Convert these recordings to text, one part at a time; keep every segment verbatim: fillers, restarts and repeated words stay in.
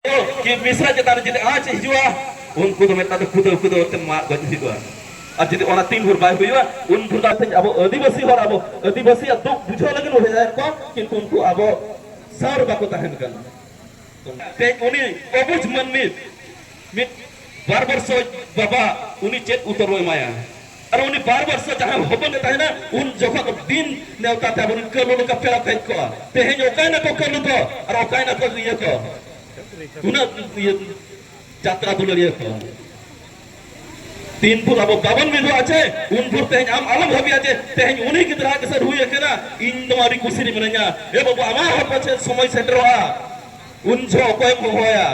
ᱠᱤ ᱢᱤᱥᱨᱟ ᱪᱮᱛᱟᱱ ᱨᱮ ᱡᱩᱫᱤ ᱟᱸᱪ ᱦᱤᱡᱩᱜᱼᱟ, ᱩᱱᱠᱩ ᱫᱚ ᱢᱮᱛᱟ ᱫᱚ ᱠᱩᱫᱟᱹᱣ ᱠᱩᱫᱟᱹᱣ ᱛᱮ ᱢᱟᱜ ᱜᱚᱡ ᱦᱩᱭᱩᱜᱼᱟ᱾ ᱟᱨ ᱡᱩᱫᱤ ᱚᱱᱟ ᱛᱤᱱ ᱵᱷᱳᱨ ᱵᱟᱭ ᱦᱩᱭᱩᱜᱼᱟ, ᱩᱱ ᱵᱷᱳᱨ ᱫᱚ ᱟᱵᱚ ᱟᱹᱫᱤᱵᱟᱹᱥᱤ ᱦᱚᱲ, ᱟᱵᱚ ᱟᱹᱫᱤᱵᱟᱹᱥᱤᱭᱟᱜ ᱫᱩᱠ ᱵᱩᱡᱷᱟᱹᱣ ᱞᱟᱹᱜᱤᱫ ᱵᱚᱱ ᱵᱷᱮᱡᱟᱭᱮᱫ ᱠᱚᱣᱟ, ᱠᱤᱱᱛᱩ ᱩᱱᱠᱩ ᱟᱵᱚ ᱥᱟᱶ ᱨᱮ ᱵᱟᱠᱚ ᱛᱟᱦᱮᱱ ᱠᱟᱱᱟ᱾ ᱛᱮᱦᱮᱧ ᱩᱱᱤ ᱚᱵᱩᱡ ᱢᱟᱹᱱᱢᱤ ᱢᱤᱫ ᱵᱟᱨ ᱵᱚᱨᱥᱚ ᱵᱟᱵᱟ, ᱩᱱᱤ ᱪᱮᱫ ᱩᱛᱟᱹᱨ ᱵᱚ ᱮᱢᱟᱭᱟ? ᱟᱨ ᱩᱱᱤ ᱵᱟᱨ ᱵᱚᱨᱥᱚ ᱡᱟᱦᱟᱸ ᱦᱚᱯᱚᱱ ᱮ ᱛᱟᱦᱮᱱᱟ, ᱩᱱ ᱡᱚᱠᱷᱚᱱ ᱫᱤᱱ ᱱᱮᱣᱛᱟ ᱛᱮ ᱟᱵᱚ ᱨᱮᱱ ᱠᱟᱹᱞᱩ ᱞᱮᱠᱟ ᱯᱮᱲᱟ ᱠᱚ ᱦᱮᱡ ᱠᱚᱜᱼᱟ᱾ ᱛᱮᱦᱮᱧ ᱚᱠᱟᱭ ᱱᱟᱠᱚ ᱠᱟᱹᱞᱩ ᱠᱚ ᱟᱨ ᱚᱠᱟᱭ ᱱᱟᱠᱚ ᱤᱭᱟᱹ ᱠᱚ? ᱩᱱᱟᱹᱜ ᱤᱭᱟᱹ ᱡᱟᱛᱨᱟ ᱫᱩᱞᱟᱹᱲᱤᱭᱟᱹ ᱠᱚ᱾ ᱛᱤᱱ ᱵᱷᱳᱨ ᱟᱵᱚ ᱵᱟᱵᱚᱱ ᱢᱤᱫᱚᱜᱼᱟ ᱪᱮ, ᱩᱱ ᱵᱷᱳᱨ ᱛᱮᱦᱮᱧ ᱟᱢ ᱟᱞᱚᱢ ᱵᱷᱟᱹᱵᱤᱭᱟ ᱡᱮ ᱛᱮᱦᱮᱧ ᱩᱱᱤ ᱜᱤᱫᱽᱨᱟᱹ ᱟᱜ ᱜᱮᱥᱮ ᱦᱩᱭ ᱟᱠᱟᱱᱟ, ᱤᱧ ᱱᱚᱣᱟ ᱟᱹᱰᱤ ᱠᱩᱥᱤ ᱨᱮ ᱢᱤᱱᱟᱹᱧᱟ᱾ ᱮ ᱵᱟᱹᱵᱩ, ᱟᱢᱟᱜ ᱦᱚᱸ ᱯᱟᱪᱮᱫ ᱥᱚᱢᱚᱭ ᱥᱮᱴᱮᱨᱚᱜᱼᱟ, ᱩᱱ ᱡᱚᱦᱚᱜ ᱚᱠᱚᱭᱮᱢ ᱦᱚᱦᱚᱭᱟ?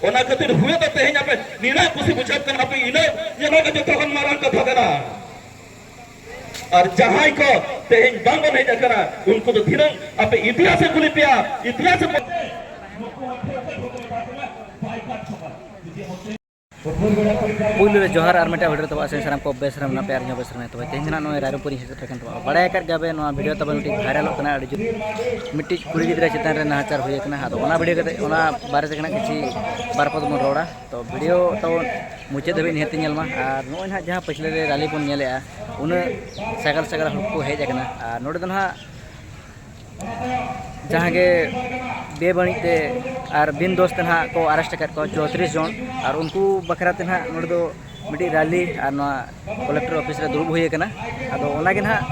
ᱚᱱᱟ ᱠᱷᱟᱹᱛᱤᱨ ᱦᱩᱭ ᱫᱚ ᱛᱮᱦᱮᱧ ᱟᱯᱮ ᱱᱤᱱᱟᱹᱜ ᱠᱩᱥᱤ ᱵᱩᱡᱷᱟᱹᱜ ᱠᱟᱱᱟ, ᱟᱯᱮ ᱤᱱᱟᱹᱜ ᱧᱮᱞᱚᱜ ᱠᱟᱱᱟ ᱡᱚᱛᱚ ᱠᱷᱚᱱ ᱢᱟᱨᱟᱝ ᱠᱟᱛᱷᱟ ᱠᱟᱱᱟ᱾ ᱟᱨ ᱡᱟᱦᱟᱸᱭ ᱠᱚ ᱛᱮᱦᱮᱧ ᱵᱟᱝ ᱵᱚᱱ ᱦᱮᱡ ᱟᱠᱟᱱᱟ, ᱩᱱᱠᱩ ᱫᱚ ᱫᱷᱤᱱᱟᱹᱝ ᱟᱯᱮ ᱤᱛᱤᱦᱟᱥ ᱮ ᱠᱩᱞᱤ ᱯᱮᱭᱟ, ᱤᱛᱤᱦᱟᱥ ᱮ ᱯᱩᱭᱞᱩ ᱨᱮ ᱡᱚᱦᱟᱨ ᱟᱨ ᱢᱤᱫᱴᱟᱝ ᱵᱷᱤᱰᱤᱭᱳ ᱛᱟᱵᱚ ᱟᱥᱮᱱ ᱥᱟᱱᱟᱢ ᱠᱚ ᱵᱮᱥ ᱨᱮ ᱢᱮᱱᱟᱜ ᱯᱮᱭᱟ ᱟᱨ ᱤᱧ ᱦᱚᱸ ᱵᱮᱥ ᱨᱮ ᱢᱮᱱᱟᱜ ᱛᱚᱵᱮ ᱛᱮᱦᱮᱧ ᱫᱚ ᱱᱟᱜ ᱱᱚᱜᱼᱚᱭ ᱨᱟᱭᱨᱚᱝᱯᱩᱨ ᱤᱧ ᱥᱮᱴᱮᱨ ᱟᱠᱟᱱ ᱛᱟᱵᱚᱱᱟ᱾ ᱵᱟᱲᱟᱭ ᱟᱠᱟᱫ ᱜᱮᱭᱟ ᱵᱮ ᱱᱚᱣᱟ ᱵᱷᱤᱰᱤᱭᱳ ᱛᱟᱵᱚ ᱢᱤᱫᱴᱤᱡ ᱵᱷᱟᱭᱨᱟᱞᱚᱜ ᱠᱟᱱᱟ, ᱟᱹᱰᱤ ᱡᱳᱨ ᱢᱤᱫᱴᱤᱡ ᱠᱩᱲᱤ ᱜᱤᱫᱽᱨᱟᱹ ᱪᱮᱛᱟᱱ ᱨᱮ ᱱᱟᱦᱟᱪᱟᱨ ᱦᱩᱭ ᱟᱠᱟᱱᱟ᱾ ᱟᱫᱚ ᱚᱱᱟ ᱵᱷᱤᱰᱤᱭᱳ ᱠᱟᱛᱮ ᱚᱱᱟ ᱵᱟᱨᱮ ᱛᱮ ᱱᱟᱜ ᱠᱤᱪᱷᱤ ᱵᱟᱨ ᱯᱚᱫ ᱵᱚᱱ ᱨᱚᱲᱟ᱾ ᱛᱚ ᱵᱷᱤᱰᱤᱭᱳ ᱛᱟᱵᱚ ᱢᱩᱪᱟᱹᱫ ᱫᱷᱟᱹᱵᱤᱡ ᱱᱤᱦᱟᱹᱛ ᱧᱮᱞ ᱢᱟ᱾ ᱟᱨ ᱱᱚᱜᱼᱚᱭ ᱱᱟᱦᱟᱜ ᱡᱟᱦᱟᱸ ᱯᱟᱹᱪᱷᱞᱟᱹ ᱨᱮ ᱨᱟᱞᱤ ᱵᱚᱱ ᱧᱮᱞᱮᱜᱼᱟ, ᱩᱱᱟᱹᱜ ᱥᱟᱜᱟᱲ ᱥᱟᱜᱟᱲ ᱦᱚᱲ ᱠᱚ ᱦᱮᱡ ᱟᱠᱟᱱᱟ᱾ ᱟᱨ ᱱᱚᱰᱮ ᱫᱚ ᱱᱟᱦᱟᱜ ᱡᱟᱦᱟᱸ ᱜᱮ ᱵᱮᱵᱟᱹᱲᱤᱡ ᱛᱮ ᱟᱨ ᱵᱤᱱ ᱫᱳᱥ ᱛᱮ ᱱᱟᱦᱟᱜ ᱠᱚ ᱟᱨᱮᱥᱴ ᱟᱠᱟᱫ ᱠᱚᱣᱟ ᱪᱳᱭᱛᱨᱤᱥ ᱡᱚᱱ᱾ ᱟᱨ ᱩᱱᱠᱩ ᱵᱟᱠᱷᱨᱟ ᱛᱮ ᱱᱟᱦᱟᱜ ᱱᱚᱰᱮ ᱫᱚ ᱢᱤᱫᱴᱤᱡ ᱨᱟᱞᱤ ᱟᱨ ᱱᱚᱣᱟ ᱠᱚᱞᱮᱠᱴᱚᱨ ᱚᱯᱷᱤᱥ ᱨᱮ ᱫᱩᱲᱩᱵ ᱦᱩᱭ ᱟᱠᱟᱱᱟ᱾ ᱟᱫᱚ ᱚᱱᱟᱜᱮ ᱱᱟᱦᱟᱜ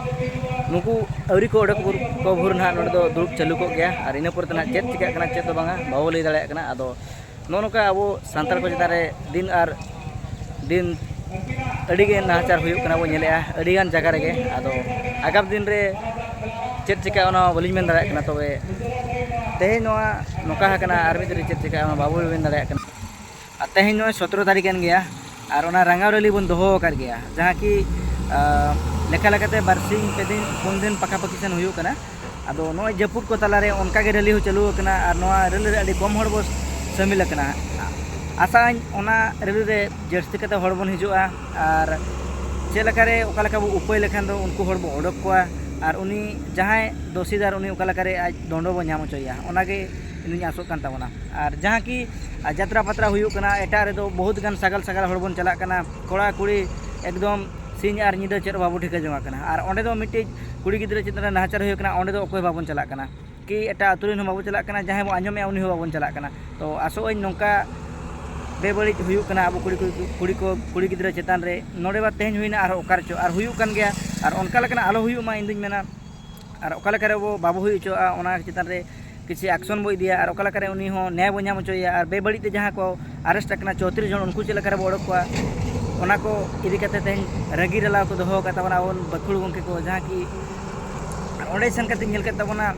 ᱱᱩᱠᱩ ᱟᱹᱣᱨᱤ ᱠᱚ ᱚᱰᱚᱠ ᱠᱚ ᱵᱷᱳᱨ ᱱᱟᱦᱟᱜ ᱱᱚᱰᱮ ᱫᱚ ᱫᱩᱲᱩᱵ ᱪᱟᱹᱞᱩ ᱠᱚᱜ ᱜᱮᱭᱟ᱾ ᱟᱨ ᱤᱱᱟᱹ ᱯᱚᱨᱮ ᱛᱮ ᱱᱟᱦᱟᱜ ᱪᱮᱫ ᱪᱤᱠᱟᱹᱜ ᱠᱟᱱᱟ, ᱪᱮᱫ ᱫᱚ ᱵᱟᱝᱟ, ᱵᱟᱵᱚ ᱞᱟᱹᱭ ᱫᱟᱲᱮᱭᱟᱜ ᱠᱟᱱᱟ᱾ ᱟᱫᱚ ᱱᱚᱜᱼᱚ ᱱᱚᱝᱠᱟ ᱟᱵᱚ ᱥᱟᱱᱛᱟᱲ ᱠᱚ ᱪᱮᱛᱟᱱ ᱨᱮ ᱫᱤᱱ ᱟᱨ ᱫᱤᱱ ᱟᱹᱰᱤ ᱜᱮ ᱱᱟᱦᱟᱪᱟᱨ ᱦᱩᱭᱩᱜ ᱠᱟᱱᱟ ᱵᱚ ᱧᱮᱞᱮᱜᱼᱟ ᱟᱹᱰᱤ ᱜᱟᱱ ᱡᱟᱭᱜᱟ ᱨᱮᱜᱮ᱾ ᱟᱫᱚ ᱟᱜᱟᱢ ᱫᱤᱱ ᱨᱮ ᱪᱮᱫ ᱪᱤᱠᱟᱹᱜᱼᱟ ᱚᱱᱟ ᱢᱟ ᱵᱟᱹᱞᱤᱧ ᱢᱮᱱ ᱫᱟᱲᱮᱭᱟᱜ ᱠᱟᱱᱟ, ᱛᱚᱵᱮ ᱛᱮᱦᱮᱧ ᱱᱚᱣᱟ ᱱᱚᱝᱠᱟ ᱟᱠᱟᱱᱟ, ᱟᱨ ᱢᱤᱫ ᱫᱤᱱ ᱨᱮ ᱪᱮᱫ ᱪᱤᱠᱟᱹᱜᱼᱟ ᱚᱱᱟ ᱵᱟᱵᱚ ᱢᱮᱱ ᱫᱟᱲᱮᱭᱟᱜ ᱠᱟᱱᱟ᱾ ᱟᱨ ᱛᱮᱦᱮᱧ ᱱᱚᱜᱼᱚᱭ ᱥᱚᱛᱨᱚ ᱛᱟᱹᱨᱤᱠᱷ ᱠᱟᱱ ᱜᱮᱭᱟ, ᱟᱨ ᱚᱱᱟ ᱨᱟᱸᱜᱟᱣ ᱨᱮᱞᱤ ᱵᱚᱱ ᱫᱚᱦᱚ ᱟᱠᱟᱫ ᱜᱮᱭᱟ, ᱡᱟᱦᱟᱸ ᱠᱤ ᱟᱸ, ᱞᱮᱠᱷᱟ ᱞᱮᱠᱟᱛᱮ ᱵᱟᱨᱥᱤᱧ ᱯᱮ ᱫᱤᱱ ᱯᱩᱱ ᱫᱤᱱ ᱯᱟᱠᱟ ᱯᱟᱠᱤ ᱥᱮᱱ ᱦᱩᱭᱩᱜ ᱠᱟᱱᱟ᱾ ᱟᱫᱚ ᱱᱚᱜᱼᱚᱭ ᱡᱟᱹᱯᱩᱫ ᱠᱚ ᱛᱟᱞᱟᱨᱮ ᱚᱱᱠᱟᱜᱮ ᱨᱮᱞᱤ ᱦᱚᱸ ᱪᱟᱹᱞᱩ ᱟᱠᱟᱱᱟ, ᱟᱨ ᱱᱚᱣᱟ ᱨᱮᱞᱤ ᱨᱮ ᱟᱹᱰᱤ ᱠᱚᱢ ᱦᱚᱲ ᱵᱚ ᱥᱟᱹᱢᱤᱞ ᱟᱠᱟᱱᱟ᱾ ᱟᱥᱟᱜ ᱟᱹᱧ ᱚᱱᱟ ᱨᱮᱞᱤ ᱨᱮ ᱡᱟᱹᱥᱛᱤ ᱠᱟᱛᱮ ᱦᱚᱲ ᱵᱚᱱ ᱦᱤᱡᱩᱜᱼᱟ, ᱟᱨ ᱪᱮᱫ ᱞᱮᱠᱟᱨᱮ ᱚᱠᱟ ᱞᱮᱠᱟ ᱵᱚ ᱩᱯᱟᱹᱭ ᱞᱮᱠᱷᱟᱱ ᱫᱚ ᱩᱱᱠᱩ ᱦᱚᱲ ᱵᱚ ᱚᱰᱚᱠ ᱠᱚᱣᱟ, ᱟᱨ ᱩᱱᱤ ᱡᱟᱦᱟᱸᱭ ᱫᱳᱥᱤᱫᱟᱨ ᱩᱱᱤ ᱚᱠᱟ ᱞᱮᱠᱟᱨᱮ ᱟᱡ ᱫᱚᱱᱰᱚ ᱵᱚ ᱧᱟᱢ ᱦᱚᱪᱚᱭᱮᱭᱟ, ᱚᱱᱟᱜᱮ ᱤᱧ ᱟᱥᱚᱜ ᱠᱟᱱ ᱛᱟᱵᱚᱱᱟ᱾ ᱟᱨ ᱡᱟᱦᱟᱸ ᱠᱤ, ᱟᱨ ᱡᱟᱛᱨᱟ ᱯᱟᱛᱨᱟ ᱦᱩᱭᱩᱜ ᱠᱟᱱᱟ, ᱮᱴᱟᱜ ᱨᱮᱫᱚ ᱵᱚᱦᱩᱛ ᱜᱟᱱ ᱥᱟᱜᱟᱞ ᱥᱟᱜᱟᱞ ᱦᱚᱲ ᱵᱚᱱ ᱪᱟᱞᱟᱜ ᱠᱟᱱᱟ, ᱠᱚᱲᱟ ᱠᱩᱲᱤ ᱮᱠᱫᱚᱢ ᱥᱤᱧ ᱟᱨ ᱧᱤᱫᱟᱹ ᱪᱮᱫ ᱦᱚᱸ ᱵᱟᱵᱚ ᱴᱷᱤᱠᱟᱹ ᱡᱚᱝᱟᱜ ᱠᱟᱱᱟ᱾ ᱟᱨ ᱚᱸᱰᱮ ᱫᱚ ᱢᱤᱫᱴᱤᱡ ᱠᱩᱲᱤ ᱜᱤᱫᱽᱨᱟᱹ ᱪᱮᱛᱟᱱ ᱨᱮ ᱱᱟᱦᱟᱪᱟᱨ ᱦᱩᱭᱩᱜ ᱠᱟᱱᱟ, ᱚᱸᱰᱮ ᱫᱚ ᱚᱠᱚᱭ ᱦᱚᱸ ᱵᱟᱵᱚᱱ ᱪᱟᱞᱟᱜ ᱠᱟᱱᱟ, ᱠᱤ ᱮᱴᱟᱜ ᱟᱹᱛᱩ ᱨᱮᱱ ᱦᱚᱸ ᱵᱟᱵᱚ ᱪᱟᱞᱟᱜ ᱠᱟᱱᱟ, ᱡᱟᱦᱟᱸᱭ ᱵᱚ ᱟᱸᱡᱚᱢᱮᱜᱼᱟ ᱩᱱᱤ ᱦᱚᱸ ᱵᱟᱵᱚᱱ ᱪᱟᱞᱟᱜ ᱠᱟᱱᱟ᱾ ᱛᱚ ᱟᱥᱚᱜ ᱟᱹᱧ ᱱᱚᱝᱠᱟ ᱵᱮᱵᱟᱹᱲᱤᱡ ᱦᱩᱭᱩᱜ ᱠᱟᱱᱟ ᱟᱵᱚ ᱠᱩᱲᱤ ᱠᱚ, ᱠᱩᱲᱤ ᱠᱚ, ᱠᱩᱲᱤ ᱜᱤᱫᱽᱨᱟᱹ ᱪᱮᱛᱟᱱ ᱨᱮ᱾ ᱱᱚᱰᱮ ᱢᱟ ᱛᱮᱦᱮᱧ ᱦᱩᱭᱱᱟ, ᱟᱨᱦᱚᱸ ᱚᱠᱟ ᱨᱮᱪᱚ ᱟᱨ ᱦᱩᱭᱩᱜ ᱠᱟᱱ ᱜᱮᱭᱟ᱾ ᱟᱨ ᱚᱱᱠᱟ ᱞᱮᱠᱟᱱᱟᱜ ᱟᱞᱚ ᱦᱩᱭᱩᱜ ᱢᱟ, ᱤᱧ ᱫᱩᱧ ᱢᱮᱱᱟ᱾ ᱟᱨ ᱚᱠᱟ ᱞᱮᱠᱟ ᱨᱮ ᱟᱵᱚ ᱵᱟᱵᱚ ᱦᱩᱭ ᱦᱚᱪᱚᱣᱟᱜᱼᱟ, ᱚᱱᱟ ᱪᱮᱛᱟᱱ ᱨᱮ ᱠᱤᱪᱷᱩ ᱟᱠᱥᱚᱱ ᱵᱚ ᱤᱫᱤᱭᱟ, ᱟᱨ ᱚᱠᱟ ᱞᱮᱠᱟ ᱨᱮ ᱩᱱᱤ ᱦᱚᱸ ᱱᱮᱭᱟᱭ ᱵᱚ ᱧᱟᱢ ᱦᱚᱪᱚᱭᱮᱭᱟ, ᱟᱨ ᱵᱮᱵᱟᱹᱲᱤᱡ ᱛᱮ ᱡᱟᱦᱟᱸ ᱠᱚ ᱟᱨᱮᱥᱴ ᱟᱠᱟᱱᱟ ᱪᱳᱭᱛᱨᱤᱥ ᱡᱚᱱ, ᱩᱱᱠᱩ ᱪᱮᱫ ᱞᱮᱠᱟ ᱨᱮᱵᱚ ᱚᱰᱚᱠ ᱠᱚᱣᱟ, ᱚᱱᱟ ᱠᱚ ᱤᱫᱤ ᱠᱟᱛᱮ ᱛᱮᱦᱮᱧ ᱨᱟᱹᱜᱤ ᱨᱟᱞᱟ ᱠᱚ ᱫᱚᱦᱚ ᱟᱠᱟᱫ ᱛᱟᱵᱚᱱᱟ ᱟᱵᱚ ᱨᱮᱱ ᱵᱟᱹᱠᱷᱩᱲ ᱜᱚᱢᱠᱮ ᱠᱚ, ᱡᱟᱦᱟᱸ ᱠᱤ ᱟᱨ ᱚᱸᱰᱮ ᱥᱮᱱ ᱠᱟᱛᱮ ᱧᱮᱞ ᱠᱮᱫ ᱛᱟᱵᱚᱱᱟ,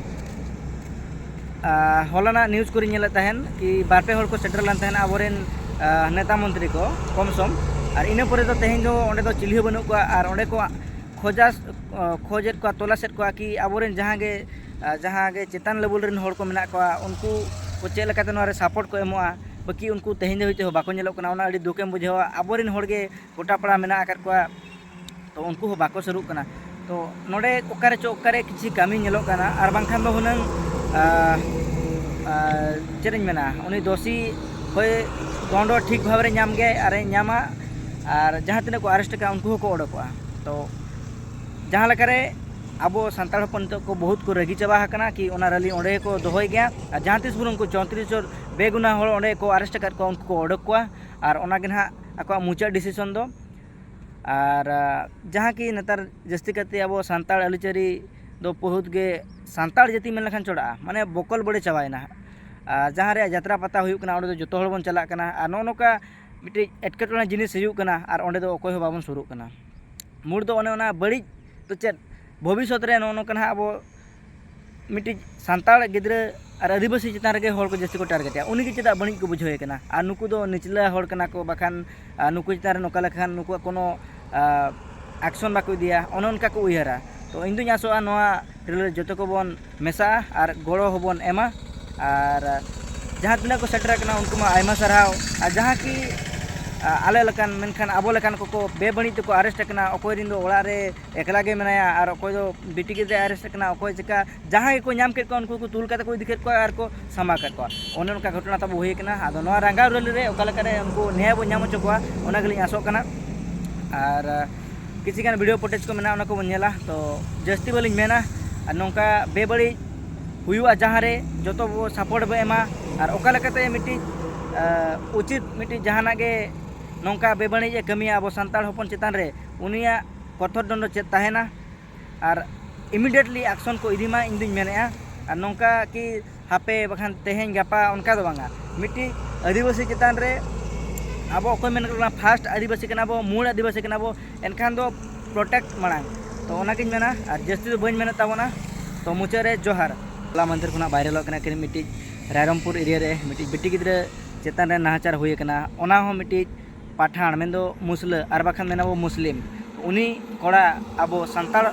ᱟᱨ ᱦᱚᱞᱟᱱᱟᱜ ᱱᱤᱭᱩᱡᱽ ᱠᱚᱨᱮᱧ ᱧᱮᱞᱮᱫ ᱛᱟᱦᱮᱱ ᱠᱤ ᱵᱟᱨ ᱯᱮ ᱦᱚᱲ ᱠᱚ ᱥᱮᱴᱮᱨ ᱞᱮᱱ ᱛᱟᱦᱮᱱᱟ ᱟᱵᱚᱨᱮᱱ, ᱟᱨ ᱱᱮᱛᱟ ᱢᱚᱱᱛᱨᱤ ᱠᱚ ᱠᱚᱢ ᱥᱚᱢ᱾ ᱟᱨ ᱤᱱᱟᱹ ᱯᱚᱨᱮ ᱫᱚ ᱛᱮᱦᱮᱧ ᱫᱚ ᱚᱸᱰᱮ ᱫᱚ ᱪᱤᱞᱤ ᱦᱚᱸ ᱵᱟᱹᱱᱩᱜ ᱠᱚᱣᱟ᱾ ᱟᱨ ᱚᱸᱰᱮ ᱠᱚ ᱠᱷᱚᱡᱟ, ᱠᱷᱚᱡᱮᱫ ᱠᱚᱣᱟ, ᱛᱚᱞᱟᱥᱮᱫ ᱠᱚᱣᱟ ᱠᱤ ᱟᱵᱚᱨᱮᱱ ᱡᱟᱦᱟᱸ ᱜᱮ, ᱟᱨ ᱡᱟᱦᱟᱸ ᱜᱮ ᱪᱮᱛᱟᱱ ᱞᱮᱵᱮᱞ ᱨᱮᱱ ᱦᱚᱲ ᱠᱚ ᱢᱮᱱᱟᱜ ᱠᱚᱣᱟ, ᱩᱱᱠᱩ ᱠᱚ ᱪᱮᱫ ᱞᱮᱠᱟᱛᱮ ᱱᱚᱣᱟ ᱨᱮ ᱥᱟᱯᱳᱨᱴ ᱠᱚ ᱮᱢᱚᱜᱼᱟ, ᱵᱟᱹᱠᱤ ᱩᱱᱠᱩ ᱛᱮᱦᱮᱧ ᱫᱷᱟᱹᱵᱤᱡ ᱛᱮᱦᱚᱸ ᱵᱟᱠᱚ ᱧᱮᱞᱚᱜ ᱠᱟᱱᱟ᱾ ᱚᱱᱟ ᱟᱹᱰᱤ ᱫᱩᱠᱮᱢ ᱵᱩᱡᱷᱟᱹᱣᱟ᱾ ᱟᱵᱚᱨᱮᱱ ᱦᱚᱲ ᱜᱮ ᱜᱚᱴᱟ ᱯᱟᱲᱟ ᱢᱮᱱᱟᱜ ᱟᱠᱟᱫ ᱠᱚᱣᱟ, ᱛᱚ ᱩᱱᱠᱩ ᱦᱚᱸ ᱵᱟᱠᱚ ᱥᱩᱨᱩᱜ ᱠᱟᱱᱟ᱾ ᱛᱚ ᱱᱚᱰᱮ ᱚᱠᱟᱨᱮ ᱪᱚ ᱚᱠᱟᱨᱮ ᱠᱤᱪᱷᱤ ᱠᱟᱹᱢᱤ ᱧᱮᱞᱚᱜ ᱠᱟᱱᱟ, ᱟᱨ ᱵᱟᱝᱠᱷᱟᱱ ᱫᱚ ᱦᱩᱱᱟᱹᱝ, ᱟᱨ, ᱟᱨ, ᱪᱮᱫ ᱤᱧ ᱢᱮᱱᱟ, ᱩᱱᱤ ᱫᱚᱥᱤ ᱦᱚᱭ ᱫᱚᱱᱰᱚ ᱴᱷᱤᱠ ᱵᱷᱟᱵᱽ ᱨᱮ ᱧᱟᱢ ᱜᱮᱭᱟᱭ ᱟᱨᱮ ᱧᱟᱢᱟ, ᱟᱨ ᱡᱟᱦᱟᱸ ᱛᱤᱱᱟᱹᱜ ᱠᱚ ᱟᱨᱮᱥᱴ ᱟᱠᱟᱫ ᱩᱱᱠᱩ ᱦᱚᱸᱠᱚ ᱚᱰᱚᱠᱚᱜᱼᱟ᱾ ᱛᱚ ᱡᱟᱦᱟᱸ ᱞᱮᱠᱟᱨᱮ ᱟᱵᱚ ᱥᱟᱱᱛᱟᱲ ᱦᱚᱯᱚᱱ ᱱᱤᱛᱚᱜ ᱠᱚ ᱵᱚᱦᱩᱛ ᱠᱚ ᱨᱟᱹᱜᱤ ᱪᱟᱵᱟ ᱟᱠᱟᱱᱟ ᱠᱤ ᱚᱱᱟ ᱨᱮᱞᱤ ᱚᱸᱰᱮ ᱜᱮᱠᱚ ᱫᱚᱦᱚᱭ ᱜᱮᱭᱟ, ᱟᱨ ᱡᱟᱦᱟᱸ ᱛᱤᱥ ᱵᱚᱱ ᱩᱱᱠᱩ ᱪᱳᱭᱛᱨᱤᱥ ᱡᱚᱱ ᱵᱮᱜᱩᱱᱟ ᱦᱚᱲ ᱚᱸᱰᱮ ᱠᱚ ᱟᱨᱮᱥᱴ ᱟᱠᱟᱫ ᱠᱚᱣᱟ ᱩᱱᱠᱩ ᱠᱚ ᱚᱰᱚᱠ ᱠᱚᱣᱟ, ᱟᱨ ᱚᱱᱟ ᱜᱮ ᱱᱟᱦᱟᱜ ᱟᱠᱚᱣᱟᱜ ᱢᱩᱪᱟᱹᱫ ᱰᱤᱥᱤᱥᱚᱱ ᱫᱚ᱾ ᱟᱨ, ᱟᱨ ᱡᱟᱦᱟᱸ ᱠᱤ ᱱᱮᱛᱟᱨ ᱡᱟᱹᱥᱛᱤ ᱠᱟᱛᱮ ᱟᱵᱚ ᱥᱟᱱᱛᱟᱲ ᱟᱹᱨᱤᱪᱟᱹᱞᱤ ᱫᱚ ᱵᱚᱦᱩᱛ ᱜᱮ ᱥᱟᱱᱛᱟᱲ ᱡᱟᱹᱛᱤ ᱢᱮᱱ ᱞᱮᱠᱷᱟᱱ ᱪᱚᱲᱟᱜᱼᱟ, ᱢᱟᱱᱮ ᱵᱚᱠᱚᱞ ᱵᱟᱹᱲᱤ ᱪᱟᱵᱟᱭᱮᱱᱟ᱾ ᱟᱨ ᱡᱟᱦᱟᱸ ᱨᱮᱭᱟᱜ ᱡᱟᱛᱨᱟ ᱯᱟᱛᱟ ᱦᱩᱭᱩᱜ ᱠᱟᱱᱟ ᱚᱸᱰᱮ ᱫᱚ ᱡᱚᱛᱚ ᱦᱚᱲ ᱵᱚᱱ ᱪᱟᱞᱟᱜ ᱠᱟᱱᱟ, ᱟᱨ ᱱᱚᱜᱼᱚ ᱱᱚᱝᱠᱟ ᱢᱤᱫᱴᱤᱡ ᱮᱴᱠᱮᱴᱚᱬᱮ ᱡᱤᱱᱤᱥ ᱦᱩᱭᱩᱜ ᱠᱟᱱᱟ ᱟᱨ ᱚᱸᱰᱮ ᱫᱚ ᱚᱠᱚᱭ ᱦᱚᱸ ᱵᱟᱵᱚᱱ ᱥᱩᱨᱩᱜ ᱠᱟᱱᱟ᱾ ᱢᱩᱲ ᱫᱚ ᱚᱱᱮ ᱚᱱᱟ ᱵᱟᱹᱲᱤᱡ ᱫᱚ ᱪᱮᱫ, ᱵᱷᱚᱵᱤᱥᱥᱚᱛ ᱨᱮ ᱱᱚᱜᱼᱚ ᱱᱚᱝᱠᱟ ᱱᱟᱦᱟᱜ ᱟᱵᱚ ᱢᱤᱫᱴᱤᱡ ᱥᱟᱱᱛᱟᱲ ᱜᱤᱫᱽᱨᱟᱹ ᱟᱨ ᱟᱹᱫᱤᱵᱟᱹᱥᱤ ᱪᱮᱛᱟᱱ ᱨᱮᱜᱮ ᱦᱚᱲ ᱠᱚ ᱡᱟᱹᱥᱛᱤ ᱠᱚ ᱴᱟᱨᱜᱮᱴᱮᱜᱼᱟ, ᱩᱱᱤ ᱜᱮ ᱪᱮᱫᱟᱜ ᱵᱟᱹᱲᱤᱡ ᱠᱚ ᱵᱩᱡᱷᱟᱹᱣᱮ ᱠᱟᱱᱟ? ᱟᱨ ᱱᱩᱠᱩ ᱫᱚ ᱱᱤᱪᱞᱟᱹ ᱦᱚᱲ ᱠᱟᱱᱟ ᱠᱚ, ᱵᱟᱠᱷᱟᱱ, ᱟᱨ, ᱱᱩᱠᱩ ᱪᱮᱛᱟᱱ ᱨᱮ ᱱᱚᱝᱠᱟ ᱞᱮᱠᱷᱟᱱ ᱱᱩᱠᱩᱣᱟᱜ ᱠᱳᱱᱳ, ᱟᱨ, ᱟᱠᱥᱚᱱ ᱵᱟᱠᱚ ᱤᱫᱤᱭᱟ, ᱚᱱᱮ ᱚᱱᱠᱟ ᱠᱚ ᱩᱭᱦᱟᱹᱨᱟ᱾ ᱛᱚ ᱤᱧ ᱫᱩᱧ ᱟᱥᱚᱜᱼᱟ ᱱᱚᱣᱟ ᱨᱮᱞᱤ ᱨᱮ ᱡᱚᱛᱚ ᱠᱚᱵᱚᱱ ᱢᱮᱥᱟᱜᱼᱟ ᱟᱨ ᱜᱚᱲᱚ ᱦᱚᱸᱵᱚᱱ ᱮᱢᱟ᱾ ᱟᱨ ᱡᱟᱦᱟᱸ ᱛᱤᱱᱟᱹᱜ ᱠᱚ ᱥᱮᱴᱮᱨ ᱟᱠᱟᱱᱟ ᱩᱱᱠᱩ ᱢᱟ ᱟᱭᱢᱟ ᱥᱟᱨᱦᱟᱣ, ᱟᱨ ᱡᱟᱦᱟᱸ ᱠᱤ ᱟ, ᱟᱞᱮ ᱞᱮᱠᱟᱱ, ᱢᱮᱱᱠᱷᱟᱱ ᱟᱵᱚ ᱞᱮᱠᱟᱱ ᱠᱚᱠᱚ ᱵᱮᱵᱟᱹᱲᱤᱡ ᱛᱮᱠᱚ ᱟᱨᱮᱥᱴ ᱟᱠᱟᱱᱟ᱾ ᱚᱠᱚᱭ ᱨᱮᱱ ᱫᱚ ᱚᱲᱟᱜ ᱨᱮ ᱮᱠᱞᱟ ᱜᱮ ᱢᱮᱱᱟᱭᱟ, ᱟᱨ ᱚᱠᱚᱭ ᱫᱚ ᱵᱤᱴᱤ ᱜᱤᱫᱽᱨᱟᱹ ᱟᱨᱮᱥᱴ ᱟᱠᱟᱱᱟ, ᱚᱠᱚᱭ ᱪᱮᱠᱟ, ᱡᱟᱦᱟᱸᱭ ᱜᱮᱠᱚ ᱧᱟᱢ ᱠᱮᱫ ᱠᱚᱣᱟ ᱩᱱᱠᱩ ᱠᱚ ᱛᱩᱞ ᱠᱟᱛᱮ ᱠᱚ ᱤᱫᱤ ᱠᱮᱫ ᱠᱚᱣᱟ ᱟᱨ ᱠᱚ ᱥᱟᱢᱵᱟᱣ ᱠᱮᱫ ᱠᱚᱣᱟ᱾ ᱚᱱᱮ ᱚᱱᱠᱟ ᱜᱷᱚᱴᱚᱱᱟ ᱛᱟᱵᱚ ᱦᱩᱭ ᱟᱠᱟᱱᱟ᱾ ᱟᱫᱚ ᱱᱚᱣᱟ ᱨᱟᱸᱜᱟᱣ ᱨᱮᱞᱤ ᱨᱮ ᱚᱠᱟ ᱞᱮᱠᱟᱨᱮ ᱩᱱᱠᱩ ᱱᱮᱭᱟ ᱵᱚ ᱧᱟᱢ ᱦᱚᱪᱚ ᱠᱚᱣᱟ, ᱚᱱᱟ ᱜᱮᱞᱤᱧ ᱟᱥᱚᱜ ᱠᱟᱱᱟ᱾ ᱟᱨ ᱠᱤᱪᱷᱤ ᱜᱟᱱ ᱵᱷᱤᱰᱤᱭᱳ ᱯᱷᱩᱴᱮᱡᱽ ᱠᱚ ᱢᱮᱱᱟᱜᱼᱟ, ᱚᱱᱟ ᱠᱚᱵᱚᱱ ᱧᱮᱞᱟ᱾ ᱛᱚ ᱡᱟᱹᱥᱛᱤ ᱵᱟᱹᱞᱤᱧ ᱢᱮᱱᱟ, ᱟᱨ ᱱᱚᱝᱠᱟ ᱵᱮᱵᱟᱹᱲᱤᱡ ᱦᱩᱭᱩᱜᱼᱟ ᱡᱟᱦᱟᱸ ᱨᱮ ᱡᱚᱛᱚ ᱵᱚ ᱥᱟᱯᱳᱨᱴ ᱵᱚ ᱮᱢᱟ᱾ ᱟᱨ ᱚᱠᱟ ᱞᱮᱠᱟᱛᱮ ᱢᱤᱫᱴᱤᱡ ᱟ, ᱩᱪᱤᱛ ᱢᱤᱫᱴᱤᱡ ᱡᱟᱦᱟᱱᱟᱜ ᱜᱮ ᱱᱚᱝᱠᱟ ᱵᱮᱵᱟᱹᱲᱤᱡ ᱮ ᱠᱟᱹᱢᱤᱭᱟ ᱟᱵᱚ ᱥᱟᱱᱛᱟᱲ ᱦᱚᱯᱚᱱ ᱪᱮᱛᱟᱱ ᱨᱮ, ᱩᱱᱤᱭᱟᱜ ᱠᱚᱴᱷᱳᱨ ᱫᱚᱱᱰᱚ ᱪᱮᱫ ᱛᱟᱦᱮᱱᱟ? ᱟᱨ ᱤᱢᱤᱰᱤᱭᱮᱴᱞᱤ ᱮᱠᱥᱚᱱ ᱠᱚ ᱤᱫᱤ ᱢᱟ, ᱤᱧ ᱫᱩᱧ ᱢᱮᱱᱮᱫᱼᱟ᱾ ᱟᱨ ᱱᱚᱝᱠᱟ ᱠᱤ ᱦᱟᱯᱮ ᱵᱟᱠᱷᱟᱱ ᱛᱮᱦᱮᱧ ᱜᱟᱯᱟ, ᱚᱱᱠᱟ ᱫᱚ ᱵᱟᱝᱟ᱾ ᱢᱤᱫᱴᱤᱡ ᱟᱹᱫᱤᱵᱟᱹᱥᱤ ᱪᱮᱛᱟᱱ ᱨᱮ ᱟᱵᱚ ᱚᱠᱚᱭ ᱢᱮᱱ ᱠᱟᱫ ᱵᱚᱱᱟ, ᱯᱷᱟᱥᱴ ᱟᱹᱫᱤᱵᱟᱹᱥᱤ ᱠᱟᱱᱟ ᱵᱚ, ᱢᱩᱞ ᱟᱹᱫᱤᱵᱟᱹᱥᱤ ᱠᱟᱱᱟ ᱵᱚ, ᱮᱱᱠᱷᱟᱱ ᱫᱚ ᱯᱨᱚᱴᱮᱠᱴ ᱢᱟᱲᱟᱝ᱾ ᱛᱚ ᱚᱱᱟᱜᱤᱧ ᱢᱮᱱᱟ, ᱟᱨ ᱡᱟᱹᱥᱛᱤ ᱫᱚ ᱵᱟᱹᱧ ᱢᱮᱱᱮᱫ ᱛᱟᱵᱚᱱᱟ᱾ ᱛᱚ ᱢᱩᱪᱟᱹᱫ ᱨᱮ ᱡᱚᱦᱟᱨ᱾ ᱦᱚᱞᱟ ᱢᱟᱦᱫᱮᱨ ᱠᱷᱚᱱᱟᱜ ᱵᱷᱟᱭᱨᱟᱞᱚᱜ ᱠᱟᱱᱟ ᱠᱤᱱ ᱢᱤᱫᱴᱤᱡ ᱨᱟᱭᱨᱚᱝᱯᱩᱨ ᱮᱨᱤᱭᱟ ᱨᱮ ᱢᱤᱫᱴᱤᱡ ᱵᱤᱴᱤ ᱜᱤᱫᱽᱨᱟᱹ ᱪᱮᱛᱟᱱ ᱨᱮ ᱱᱟᱦᱟᱪᱟᱨ ᱦᱩᱭ ᱟᱠᱟᱱᱟ, ᱚᱱᱟ ᱦᱚᱸ ᱢᱤᱫᱴᱤᱡ ᱯᱟᱴᱷᱟᱱ, ᱢᱮᱱᱫᱚ ᱢᱩᱥᱞᱟᱹ, ᱟᱨ ᱵᱟᱠᱷᱟᱱ ᱢᱮᱱᱟᱵᱚ ᱢᱩᱥᱞᱤᱢ᱾ ᱩᱱᱤ ᱠᱚᱲᱟ ᱟᱵᱚ ᱥᱟᱱᱛᱟᱲ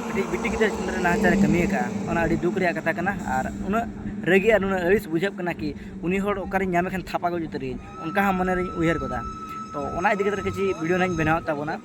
ᱢᱤᱫᱴᱤᱡ ᱵᱤᱴᱤ ᱜᱤᱫᱽᱨᱟᱹ ᱪᱮᱛᱟᱱ ᱨᱮ ᱱᱟᱦᱟᱪᱟᱨᱮ ᱠᱟᱹᱢᱤ ᱟᱠᱟᱫᱼᱟ᱾ ᱚᱱᱟ ᱟᱹᱰᱤ ᱫᱩᱠ ᱨᱮᱭᱟᱜ ᱠᱟᱛᱷᱟ ᱠᱟᱱᱟ, ᱟᱨ ᱩᱱᱟᱹᱜ ᱨᱟᱹᱜᱤ ᱟᱨ ᱩᱱᱟᱹᱜ ᱟᱹᱲᱤᱥ ᱵᱩᱡᱷᱟᱹᱜ ᱠᱟᱱᱟ ᱠᱤ ᱩᱱᱤ ᱦᱚᱲ ᱚᱠᱟᱨᱮᱧ ᱧᱟᱢᱮ ᱠᱷᱟᱱ ᱛᱷᱟᱯᱟ ᱜᱚᱡ ᱩᱛᱟᱹᱨᱤᱧ, ᱚᱱᱠᱟ ᱦᱚᱸ ᱢᱚᱱᱮᱨᱤᱧ ᱩᱭᱦᱟᱹᱨ ᱜᱚᱫᱟ᱾ ᱛᱚ ᱚᱱᱟ ᱤᱫᱤ ᱠᱟᱛᱮ ᱠᱤᱪᱷᱤ ᱵᱷᱤᱰᱤᱭᱳ ᱱᱟᱦᱟᱜ ᱤᱧ ᱵᱮᱱᱟᱣᱮᱫ ᱛᱟᱵᱚᱱᱟ᱾